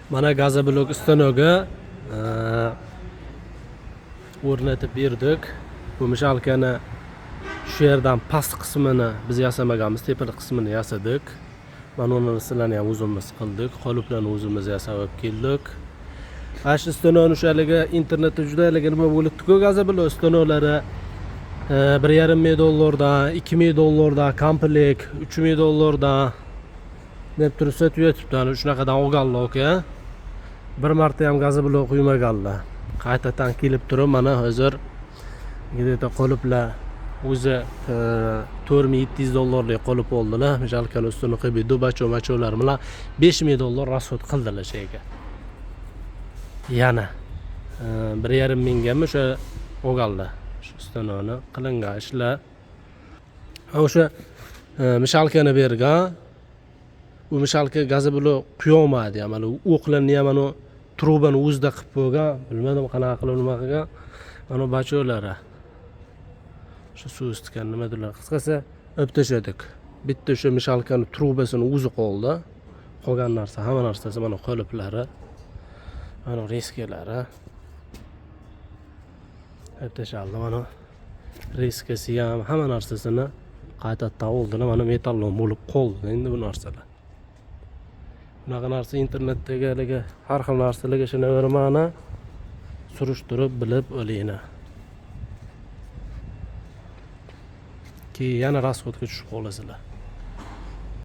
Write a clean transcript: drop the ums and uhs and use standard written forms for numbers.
Mana gazoblok stanogi o'rnatib berdik. Bu mishalkani shu yerdan past qismini biz yasamaganmiz, tepa qismini yasadik. Mana uni narsalarni ham o'zimiz qildik, qoliplarni o'zimiz yasab olib keldik. Mana shu stanokni o'shaligi internetda juda haligi nima bo'libdi-ku, gazoblok stanoklari 1,5 ming dollardan, 2 ming dollardan komplekt, 3 ming dollardan deb turib sotib yotibdi. Ana shunaqadan olganlar aka. Bir marta ham gazoblok quymaganlar. Qaytadan kelib turib, mana hozir где-то qoliplar o'zi 4700 dollarlik qolip oldilar. Mishalkani ustini qilib berdi, бачок machoklar bilan 5000 dollar расход qildilar shayga. Yana 1,5 minggami o'sha olganlar. Shu stanokni qilingan ishlar. Ha, o'sha mishalkani bergan. U mishalka gazoblok quyolmadi ham. Mana o'qlarni ham mana trubani o'zida qilib qo'ygan. Bilmadim, qanaqa qilib nima qilgan. Mana бачок lari. Shu suv isitgan nimadirlar. Qisqasi, olib tashladik. Bitta o'sha mishalkani trubasini o'zi qoldi. Qolgan narsa, hamma narsasi mana qoliplari. Mana reskalari. Olib tashaldi mana reskasi ham, hamma narsasini qaytadan oldilar. Mana metallon bo'lib qoldi endi bu narsalar. Bunaqa narsa internetdagi haligi har xil narsalarga ishonavermani, surishtirib bilib olinglar. Keyin yana расход ga tushib qolasizlar.